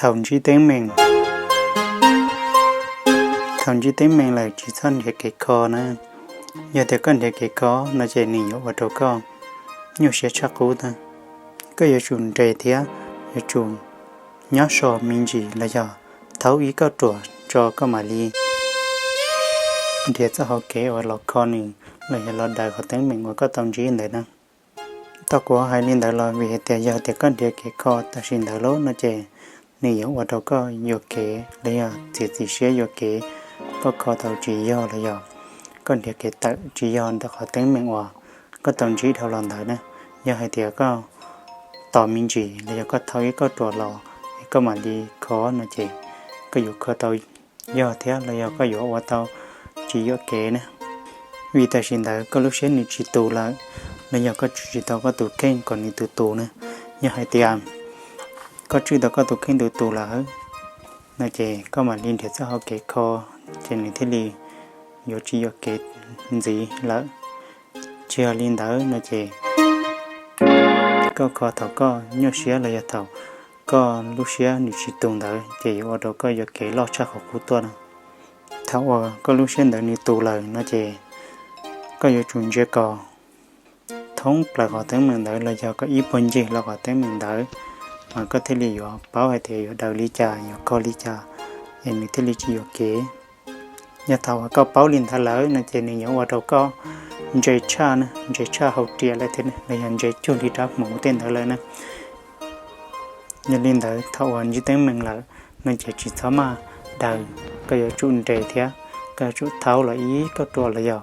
Thaum ntsib teeb meem, thaum ntsib teeb meem lawm tsis txhob nrhiav kev kho na. Yog tias koj nrhiav kev kho no ces nws yuav ua rau koj nyuaj siab tshaj qub na. Koj yuav tsum nres thiab yuav tsum nyob so me ntsis los yog thaub ib kauj ruam tso koj mam li nrhiav txoj hau kev uas los kho nws los yog los daws qhov teeb meem uas koj tau ntsib ntawd na. Tau kuv hais li ntawd los vim hais tias yog tias koj nrhiav kev kho tam sim ntawd lawm no ces nws yuav ua rau koj yuam kev los yog txiav txim siab yuam kev, koj kho tau tsis yog los yog koj nrhiav kev tawm tsis yog ntawm qhov teeb meem uas koj tau ntsib dhau los ntawd na. Yog hais tias koj tos me ntsis los yog koj thaub ib kauj ruam los es koj mam li kho no ces koj yuav kho tau yog thiab los yog koj yuav ua tau tsis yuam kev na. Vim tam sim ntawd koj lub siab nws tsis tus lawm, los yog koj tswj tsis tau koj tus kheej kom nws tus tus na. Yog hais tias koj tswj tau koj tus kheej tus tus lawm no ces koj mam li nrhiav txoj hau kev kho, ces nws thiaj li yuav tsis yuam kev ntxiv lawm. Tsis yog li ntawd no ces koj kho thaum koj nyuaj siab los yog thaum koj lub siab nws tsis tus ntawd ces yuav ua rau koj yuam kev loj tshaj qhov qub tuaj no. Thaum uas koj lub siab ntawd nws tus lawm no ces koj yuav tsum ntsia kom thoob plaws qhov teeb meem ntawd los yog kom ib puag ncig los qhov teeb meem ntawd, mas koj thiaj li yuav paub hais tias yuav daws li cas yuav kho li cas es nws thiaj li tsis yuam kev. Yog thaum uas koj paub li ntawd lawm no ces nws yuav ua rau koj ntse tshaj na, ntse tshaj hau riam lawm thiab na, los yog ntse cuag li rab hmuv tej ntawd lawm na. Yog li ntawd thaum uas ntsib teeb meem lawm no ces tsis txhob maj daws, koj yuav tsum nres thiab koj yuav tsum thaub los ib kauj ruam los yog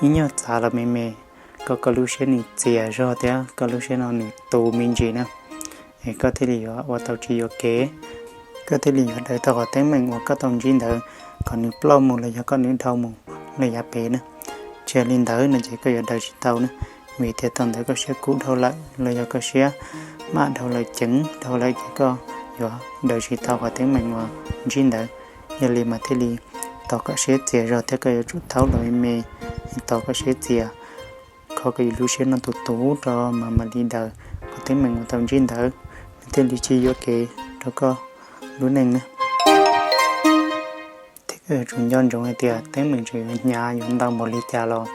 ib nyuag txav los me me, kom koj lub siab nws txias zog thiab koj lub siab no nws tus me ntsis na, es koj thiaj li yuav ua tau tsis yuam kev. Koj thiaj li yuav daws tau qhov teeb meem uas koj tau ntsib ntawd kom nws ploj mus los yog kom nws dhau mus lawm yav pem na. Tsis yog li ntawd no ces koj yuav daws tsis tau na, vim tias thaum ntawd koj siab kub dhau lawm los yog koj siab maj dhau lawm ceev dhau lawm ces koj yuav daws tsis tau qhov teeb meem uas ntsib ntawd. Yog li mas thiaj li tos kom siab txias zog thiab koj yuav tsum thaub los me me, tos kom siab txias, kho koj lub siab no tus tus rau mas mam li daws qhov teeb meem uas tau ntsib ntawd, nws thiaj li tsis yuam kev rau koj lub neej na. Thiab koj yuav tsum nco ntsoov hais tias teeb meem tseem yuav hnyav yuav ntau npaum li cas los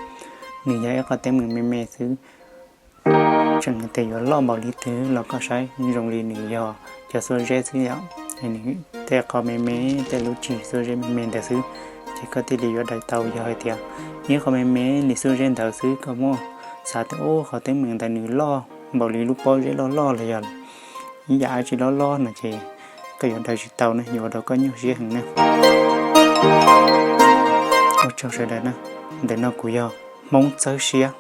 nws yog ib qho teeb meem me me xwb. Tseem hais tias yuav loj npaum li twg los koj saib zoo li nws yog cov xuab zeb xwb yom, nws tej qho me me, tej lub tswm xuab zeb me me ntawd xwb, ces koj thiaj li yuav daws tau. Yog hais tias ib qho me me li xuab zeb ntawd xwb koj muab xav tias ub qhov teeb meem ntawd nws loj npaum li lub pob zeb loj loj los yog ib yam dab tsi loj loj no ces koj yuav daws tsis tau ne, yuav ua rau koj nyuaj siab heev ne. Ua tsaug sawv daws na, ntawm no kuv yog Hmoob Txawb Siab.